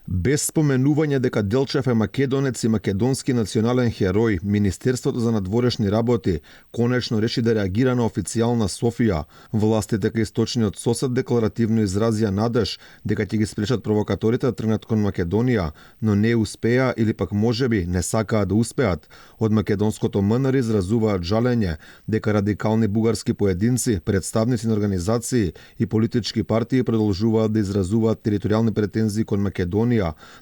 Без споменување дека Делчев е македонец и македонски национален херој, Министерството за надворешни работи конечно реши да реагира на официјална Софија. Властите кај источниот сосед декларативно изразија надеж дека ќе ги спречат провокаторите да тргнат кон Македонија, но не успеа или пак можеби не сакаат да успеат. Од македонското МНР изразуваат жалење дека радикални бугарски поединци, представници на организации и политички партии продолжуваат да изразуваат територијални претензии кон Македонија,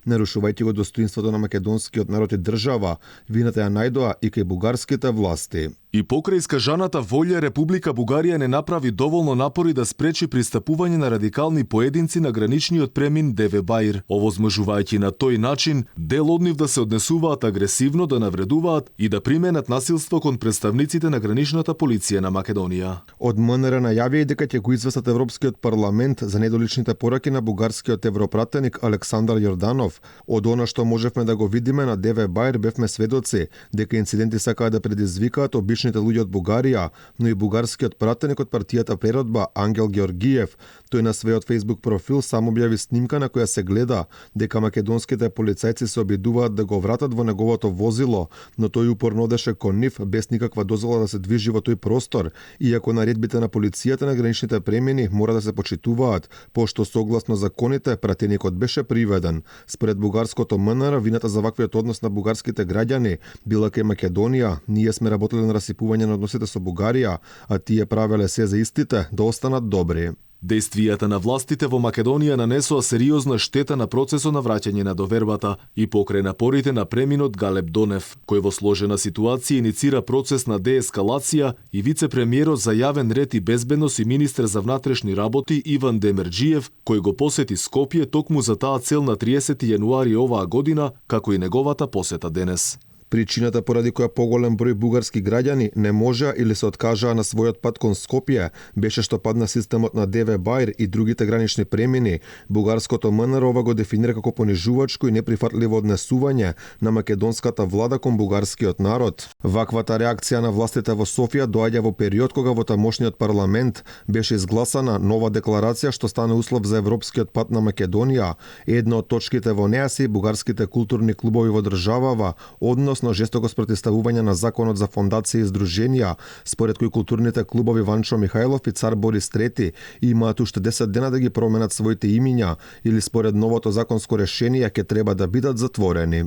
нарушувајќи го достоинството на македонскиот народ и држава. Вината ја најдоа и кај бугарските власти. И покрај искажаната волја, Република Бугарија не направи доволно напори да спречи пристапување на радикални поединци на граничниот премин Деве Баир, овозможувајќи на тој начин дел од нив да се однесуваат агресивно, да навредуваат и да применат насилство кон представниците на граничната полиција на Македонија. Од МНР најавија дека ќе го известат Европскиот парламент за недоличните пораки на бугарскиот европратеник Александар Јорданов. Од она што можевме да го видиме на Деве Баир бевме сведоци дека инциденти сакаат да предизвикаат обичните луѓе од Бугарија, но и бугарскиот пратеник од партијата Преродба Ангел Георгиев. Тој на својот Facebook профил само објави снимка на која се гледа дека македонските полицајци се обидуваат да го вратат во неговото возило, но тој упорно одеше кон нив без никаква дозвола да се движи во тој простор, иако наредбите на полицијата на граничните премини мора да се почитуваат, пошто согласно законите пратеникот беше приведен. Според бугарското МНР, вината за ваквиот однос на бугарските граѓани била кај Македонија. Ние сме работеле на расипување на односите со Бугарија, а тие правеле се за истите да останат добри. Действијата на властите во Македонија нанесоа сериозна штета на процесот на враќање на довербата и покрај напорите на преминот Галеб Донев, кој во сложена ситуација иницира процес на деескалација, и вице-премиерот за јавен ред и безбедност и министер за внатрешни работи Иван Демерџиев, кој го посети Скопје токму за таа цел на 30 јануари оваа година, како и неговата посета денес. Причината поради која поголем број бугарски граѓани не можеа или се откажаа на својот пат кон Скопје беше што падна системот на Деве Баир и другите гранични премини. Бугарското МНР ова го дефинира како понижувачко и неприфатливо однесување на македонската влада кон бугарскиот народ. Ваквата реакција на властите во Софија доаѓа во период кога во тамошниот парламент беше изгласана нова декларација што стана услов за европскиот пат на Македонија. Една од точките во неа се бугарските културни клубови во државава, односно жестоко спротивставување на законот за фондации и здруженија, според кој културните клубови Ванчо Михајлов и Цар Борис III имаат уште 10 дена да ги променат своите имиња или според новото законско решение ќе треба да бидат затворени.